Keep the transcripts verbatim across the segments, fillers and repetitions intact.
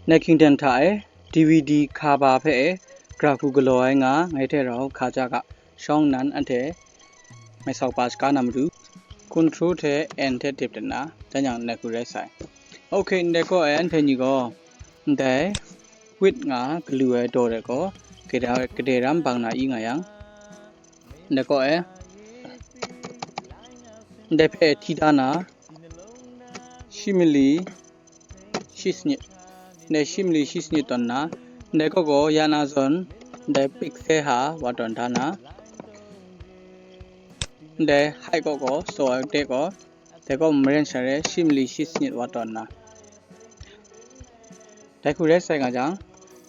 Nai Kingdom hta e D V D hka ba hpe e, gara hku galaw ai nga, ngai hte rau hka ja ga, shawng nnan anhte mai sau pa shaga na matu, Ctrl hte N hte dip dat na, dan yang nai hku rai sai. Ok, ndai kaw e anhte ni gaw, ndai width nga galu ai daw de gaw, gade, gade ram bang na i nga yang, ndai kaw e, ndai hpe hti da na, shi mali shi sanit, ndai shi mali shi sanit tawn na, ndai kaw gaw ya na zawn, ndai pixel hta wa tawn da na, ndai height kaw gaw, so ai de gaw, dai kaw maren sha re, shi mali shi sanit wa tawn na. Dai hku rai sai nga jang,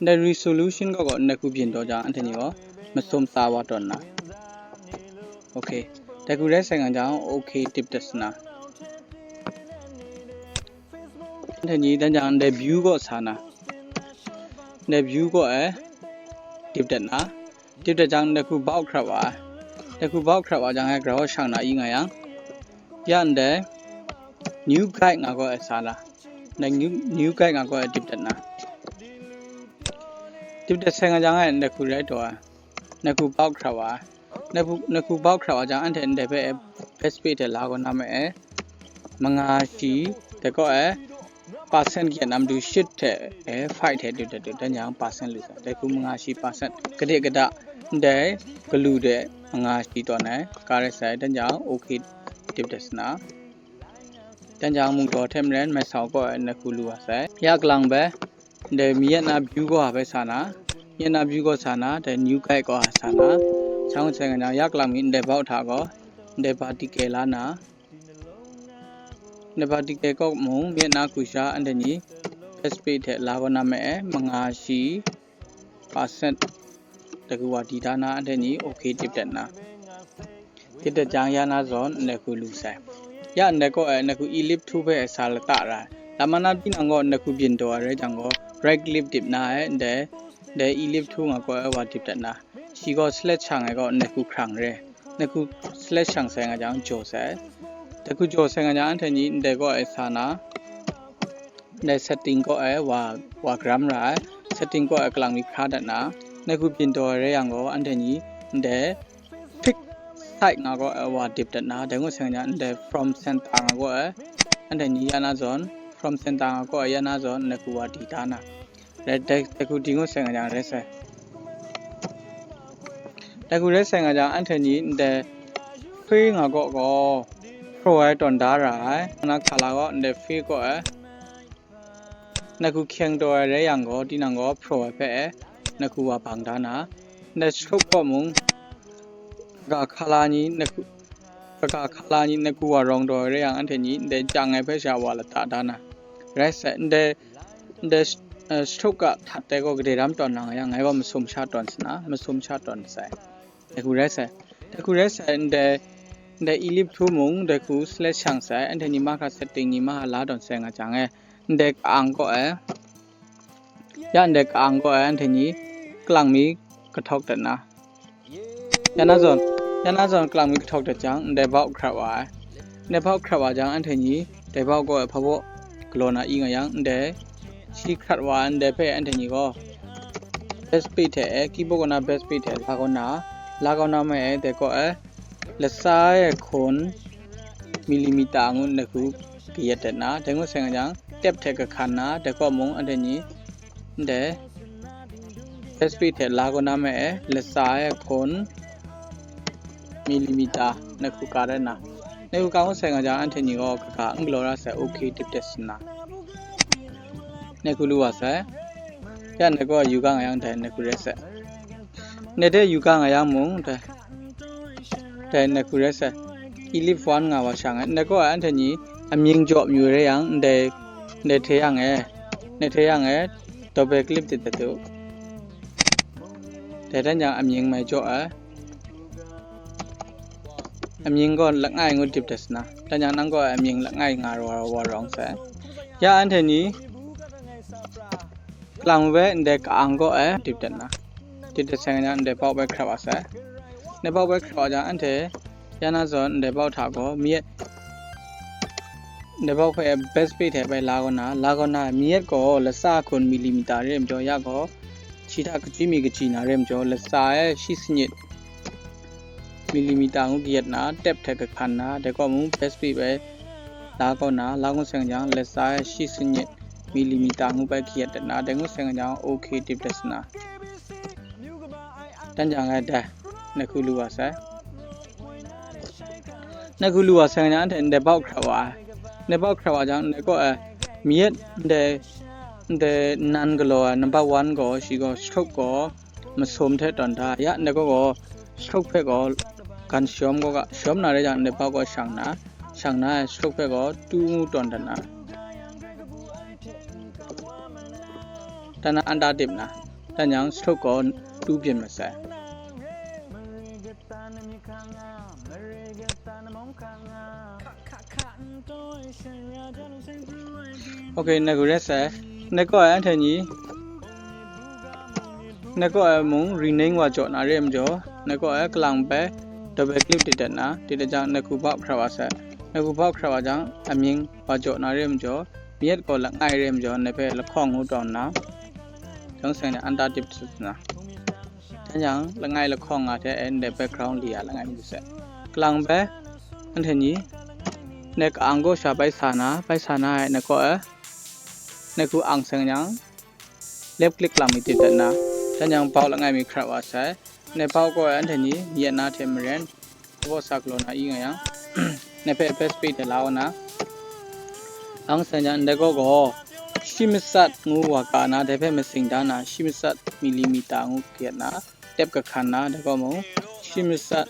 ndai resolution kaw gaw ndai hku byin taw jang, anhte ni gaw masum tsa wa tawn na. Ok. Dai hku rai sai nga jang, ok dip dat sa na. Anhte ni dan jang ndai view kaw sa na. Ndai view kaw e dip dat na. Dip dat jang ndai hku bau hkrap wa ai. Ndai hku bau hkrap wa jang e grau shang na i nga yang, ya ndai new guide nga kaw e sa na. Ndai new, new guide nga kaw e dip dat na. Dip dat sai nga jang e ndai hku rai taw ai. Ndai hku bau hkrap wa ai. Ndai hku, ndai hku bau hkrap wa jang, anhte ndai hpe e best page hte la kaw na ma e. Manga shi, dai kaw e percent kayat na matu shit hte e five hte dip dat dat, dan jang percent lu sai. Dai hku manga shi percent. Gade gada, ndai galu de manga shi tawn ai, ka rai sai, dan jang ok dip dat sa na. Dan jang mungdaw hte maren mai sau kaw e ndai hku lu wa sai. Ya kalang bai, ndai mi yet na view kaw hpe sa na, mi yet na view kaw sa na, dai new guide kaw sa na, sa ngut sai nga jang, ya kalang mi ndai bau hta gaw, ndai vertical la na, ndai vertical kaw mung, mi yet na hku sha, anhte ni best page hte la kaw na ma e, manga shi percent, dai hku wa di da na, anhte ni ok dip dat na. Dip dat jang ya na zawn, ndai hku lu sai. Ya ndai kaw e, ndai hku ellipse tool hpe sa lata ra ai. Lama na tinang gaw, ndai hku byin taw ai rai jang gaw, right click dip na e, ndai, ndai ellipse tool nga kaw e wa dip dat na. Shi gaw select shang ai gaw, ndai hku hkrang re. Ndai hku select shang sai nga jang, jaw sai. Dai hku jaw sai nga jang, anhte ni ndai kaw e sa na, ndai setting kaw e wa, wa gram ra ai, setting kaw e kalang mi hkra dat na, ndai hku byin taw ai rai yang gaw, anhte ni ndai fix side nga kaw e wa dip dat na, dai ngut sai nga jang, ndai from center nga kaw e, anhte ni ya na zawn, from center nga kaw e ya na zawn, ndai hku wa di da na. Dai, dai, dai hku di ngut sai nga jang rai sai. Dai hku rai sai nga jang, anhte ni ndai fill nga kaw gaw, pro ai tawn da ra ai. Na khala gaw, ndai fill kaw e, ndai hku hkyeng taw ai rai yang gaw, tinang gaw pro ai hpe e, ndai hku wa bang da na. Ndai stroke kaw mung, kaga khala ni, ndai hku, kaga khala ni, ndai hku wa rawng taw ai rai yang, anhte ni ndai jang ai hpe sha wa lata da na. Rai sai, ndai, ndai, eh, stroke a htat dai gaw gade ram tawn na nga yang, ngai gaw masum sha tawn sa na, masum sha tawn sai. Dai hku rai sai. Dai hku rai sai, ndai, ndai ellipse tool mung, dai hku select shang sai, anhte ni mahkra setting ni mahkra la tawn sai nga jang e, ndai ka-ang kaw e, ya ndai ka-ang kaw e, anhte ni kalang mi kahtawk dat na. Ya na zawn, ya na zawn kalang mi kahtawk dat jang, ndai bau hkrap wa ai. Ndai bau hkrap wa jang, anhte ni dai bau kaw e hpa baw galaw na i nga yang, ndai shi hkrat wa ai, ndai hpe anhte ni gaw best page hte e, keyboard kaw na best page hte la kaw na, la kaw na ma e, dai kaw e, latsa e hkun millimeter ngu ndai hku kayat dat na, dai ngut sai nga jang, tape hte kahkan na, dai kaw mung anhte ni ndai best page hte la kaw na ma e, latsa e hkun millimeter ndai hku ka dat na. Ndai hku ka ngut sai nga jang, anhte ni gaw kaga n galaw ra sai, ok dip dat sa na. Ndai hku lu wa sai. Ya ndai gaw yu ga nga yang, dai ndai hku rai sai. Ndai de yu ga nga yang mung, dai, dai ndai hku rai sai. Ellipse one nga wa sha nga. Ndai gaw anhte ni amying jaw mayu rai yang, ndai, ndai hte yang e, ndai hte yang e, double click dip dat u. Dai dan yang amying mai jaw ai. Amying gaw langai ngu dip dat sa na. Dan yang nang gaw amying langai nga wa, wa rawng sai. Ya anhte ni kalang bai ndai ka-ang kaw e dip dat na. Dip dat sai nga jang, ndai bau bai hkrap wa sai. Ndai bau bai hkrap wa jang, anhte ya na zawn ndai bau hta gaw mi yet, Ndai bau hpe best speed hte bai la kaw na, la kaw na, mi yet gaw latsa hkun millimeter re ai majaw, ya gaw shi hta kachyi mi kachyi na re ai majaw, latsa e shi sanit millimeter ngu kayat na, tep hte kahkan na, dai gaw mung best speed bai la kaw na, la ngut seng jang, latsa e shi sanit millimeter ngu bai kayat dat na, dai ngut seng jang, ok dip dat sa na. Dan jang e dai, na hku lu wa sai. Na hku lu wa sai nga, anhte ndai bau hkrat wa ai. Ndai bau hkrat wa jang, ndai kaw e, mi yet ndai, ndai nan galaw ai, number one gaw, shi gaw, stroke gaw, masum hte tawn da. Ya, ndai kaw gaw, stroke hpe gaw, gan shawm gaw ga, shawm na rai jang, ndai bau gaw shang na, shang na ai, stroke hpe gaw, tu ngu tawn dat na. Dan na an ta dip na, dan yang stroke gaw tu byin masai. Ok, na hku rai sai. Na kaw ai anhte ni, na kaw ai mung rename wa jaw na re ai majaw, na kaw ai kalang bai double click dip dat na, dip dat jang na hku bau hkrat wa sai. Na hku bau hkrat wa jang amying wa jaw na re ai majaw, mi yet gaw langai re ai majaw, ndai hpe lahkawng ngu tawn na, dang seng ni an ta dip sut na. Dan yang, langai lahkawng nga hte, ndai background layer langai ngu sai. Kalang bai, anhte ni, ndai ka-ang kaw sha bai sa na, bai sa na ai, na kaw e, na hku ang seng yang, left click lang mi dip dat na, dan yang, bau langai mi hkrat wa sai. Ndai bau kaw e, anhte ni, mi yet na hte maren, Kaw sa galaw na i nga yang, ndai hpe best speed de la wa na. Ang seng jang, ndai kaw gaw, shi matsat ngu wa ka na, dai hpe masing da na, shi matsat millimeter ngu kayat na, tep kahkan na, dai kaw mung, shi matsat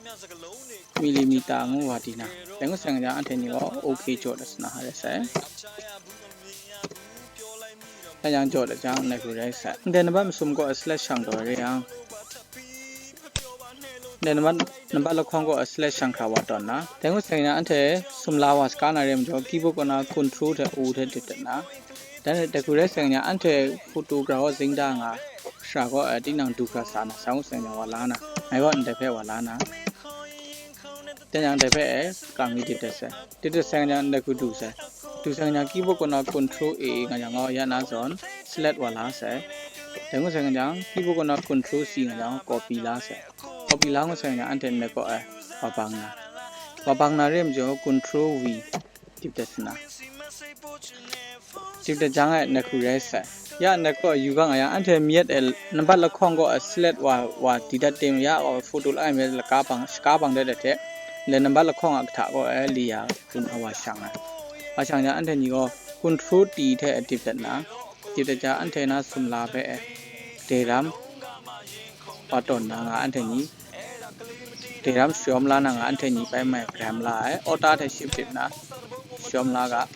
millimeter ngu wa di na. Dai ngut seng jang, anhte ni gaw, ok jaw dat sa na, rai sai. Dai yang jaw dat jang, ndai hku rai sai. Ndai nambat masum gaw, a slash shang taw re yang. Ndai nambat, nambat lahkawng gaw a slash shang hkra wa tawn na. Dai ngut seng na anhte sumla wa saga na re ai majaw, keyboard kaw na control hte O hte dip dat na. Dan dai hku rai seng na anhte photograph zing da nga, shara gaw, eh, tinang du hkra sa na, sa ngut seng na wa la na. Ngai gaw ndai hpe wa la na. Dan yang dai hpe, eh, kang mi dip dat sai. Dip dat seng na ndai hku du sai. Du seng na keyboard kaw na control A nga yang gaw ya na zawn select wa la sai. Dai ngut seng na keyboard kaw na control C nga yang copy la sai. Copy la ngut seng na anhte ndai kaw e wa bang na. Wa bang na re ai majaw control V dip dat sa na. Dip dat jang e ndai hku rai sai. Ya ndai kaw yu ga nga yang anhte mi yet e nambat lahkawng kaw e select wa, wa di dat tim ya, photo langai mi yet laka bang, shaka bang dat dat hte. Ndai nambat lahkawng a kahta kaw e layer hkun a wa shang ai. Wa shang jang anhte ni gaw control T hte dip dat na, dip dat jang anhte na sumla hpe e dai ram wa tawn na nga anhte ni, dai ram shayawm la na nga anhte ni bai mai gram la ai. Auto hte shift dip na shayawm la ga.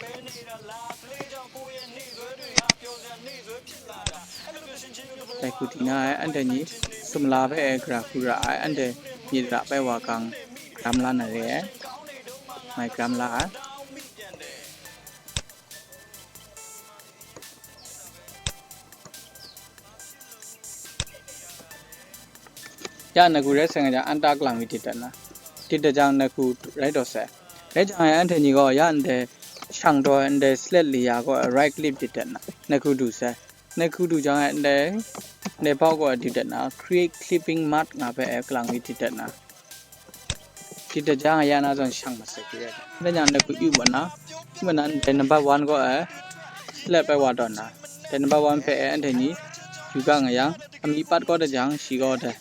Dai hku di na ai, anhte ni sumla hpe e gara hku ra ai, anhte myit ra bai wa gang gram la na re ai, mai gram la ai. Ya ndai hku rai seng jang, an ta kalang mi dip dat na. Dip dat jang, ndai hku rai taw sai. Rai jang e, anhte ni gaw, ya ndai shang taw ai ndai select layer kaw e right click dip dat na. Ndai hku du sai. Ndai hku du jang e, ndai, ndai bau kaw e dip dat na. Create clipping mask nga hpe e kalang mi dip dat na. Dip dat jang e ya na zawn shang masai hku rai. Ndai jang ndai hku yu mat na, yu mat na ndai number one kaw e select bai wa tawn na. Dai number one hpe e anhte ni yu ga nga yang, amying pat kau dat jang shi gaw dai.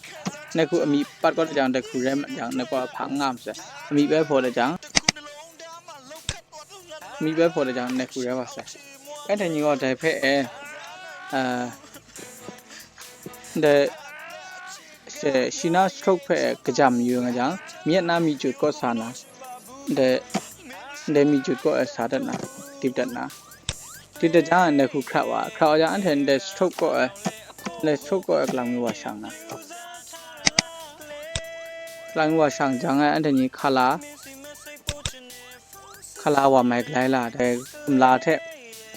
Ndai hku amying pat kau dat jang dai hku rai mat jang, ndai kaw e hpa n nga masai. Amying bai hpaw dat jang, amying bai hpaw dat jang ndai hku rai wa sai. Anhte ni gaw dai hpe e, ah, ndai she, shi na stroke hpe kajam yu nga jang, mi yet na mi jut kaw sa na, ndai, ndai mi jut kaw e sa dat na, dip dat na. Dip dat jang, ndai hku hkra wa, hkra wa jang, anhte ndai stroke kaw e, ndai stroke kaw e kalang mi wa shang na. Kalang mi wa shang jang e, anhte ni hkala, hkala wa mai galai la, dai sumla hte,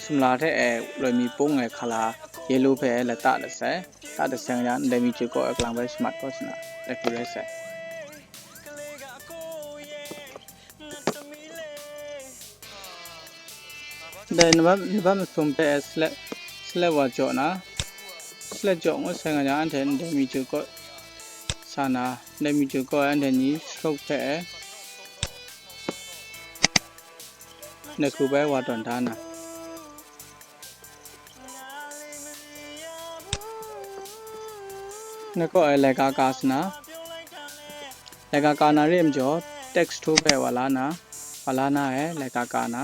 sumla hte e loi mi pung ai hkala yellow hpe lata dat sai. Ta dat sai nga, ndai mi jut kaw e kalang bai shamat kaw sa na, dai hku rai sai. Dai number number masum hpe select select wa jaw na, select jaw ngut sai nga jang, anhte ndai mi jut kaw sa na, ndai mi jut kaw ai anhte ni stroke hpe na hku bai wa tawn da na. Na kaw ai laika ka sa na, laika ka na re majaw, text htu hpe wa la na, wa la na ai laika ka na.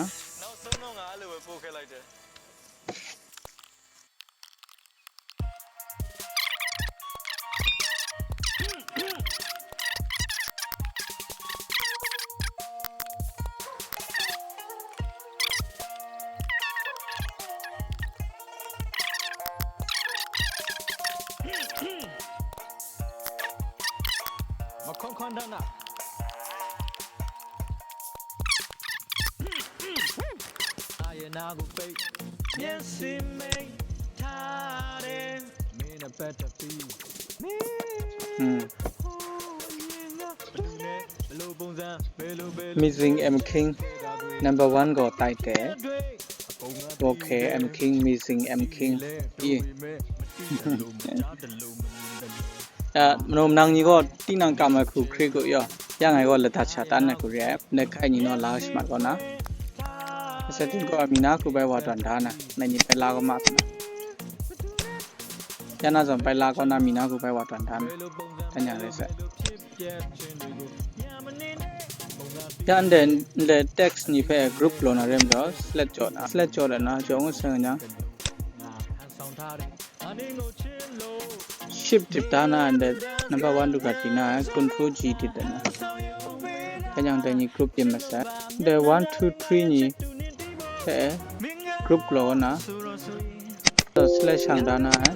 Hmm. Missing M King number one gaw tai te. Okay, M King, Missing M King. Ye. Ah, mano manang ni gaw tinang kam ai hku hkri gu yaw, yang ai gaw lata cha tan ai hku re ai, ndai hkai ni naw la shamat kaw na. Asa ting gaw mi na hku bai wa tawn da na, nai ni bai la kaw ma sa na. Ya na zawn bai la kaw na mi na hku bai wa tawn da na. Dan yang re sai. Ya ndai, ndai text ni hpe group law na re majaw, select jaw na, select jaw dat na, jaw ngut sai nga jang. Shift dip da na, ndai number one du hkra di na, control G dip dat na. Kanyang dai ni group byin masai. Ndai one, two, three ni hpe group law na. Select shang da na ai.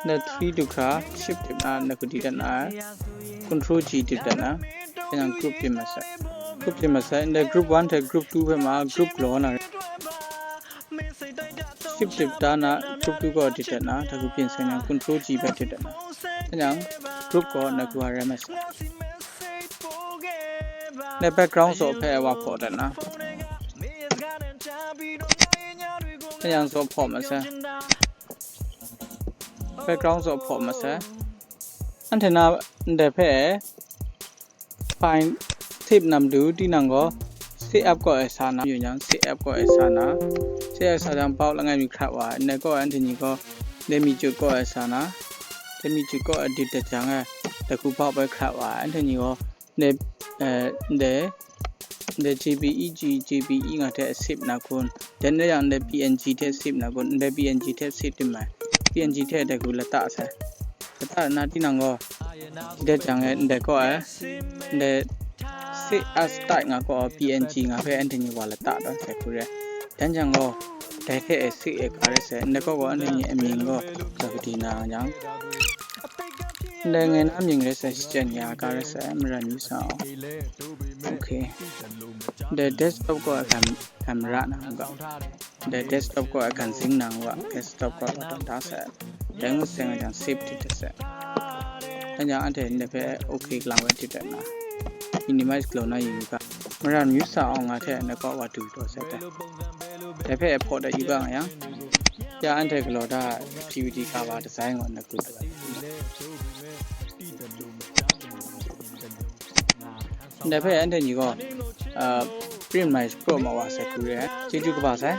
Ndai three du hkra shift dip na, ndai hku di dat na ai. Control G dip dat na. Kanyang group byin masai. Group byin masai. Ndai group one hte group two hpe ma group law na. Shift dip da na, group two gaw dip dat na, hta group byin sai nang, control G bai dip dat na. Kanyang group gaw na hku a rai masai. Ndai background zaw hpe wa hpaw dat na. Kanyang zaw hpaw masai. Background zaw hpaw masai. Anhte na ndai hpe file save na matu tinang gaw, save up kaw ai sa na, yu yang save up kaw ai sa na, save up sa jang bau langai mi hkrat wa ai, ndai kaw ai anhte ni gaw, ndai mi jut kaw ai sa na, ndai mi jut kaw ai dit dat jang e, dai hku bau bai hkrat wa ai, anhte ni gaw, ndai, eh, ndai, ndai J P E G, J P E nga hte save na kun, dan rai yang ndai P N G hte save na kun, ndai P N G hte save tim ai, P N G hte dai hku lata sai, lata na tinang gaw, Dai jang e ndai kaw ai, ndai save as type nga kaw ai P N G nga hpe anhte ni wa lata tawn sai hku re ai. Dan jang gaw, dai hte e save ai ka rai sai, ndai kaw gaw anhte ni amying gaw ga kadi na yang, ndai ngai na mying rai sai, shachyen ya ka rai sai, maran yu sa awng. Ok. Ndai desktop kaw ai hkan, hkan mara na u ga. Dai desktop kaw e hkan zing nang wa, desktop kaw e tawn da sai. Dai ngut seng jang save dip dat sai. Dan jang anhte ndai hpe ok kalang bai dip dat na, minimize galaw na yu u ga. Maram yu sa awng nga hte ndai kaw wa du taw sai dai. Dai hpe hpaw dat yu ga nga yang, ya anhte galaw da activity ka ba design gaw na gu dat. Ndai hpe anhte ni gaw, ah, print mai shapraw ma wa sai hku re ai. Chyeju kaba sai.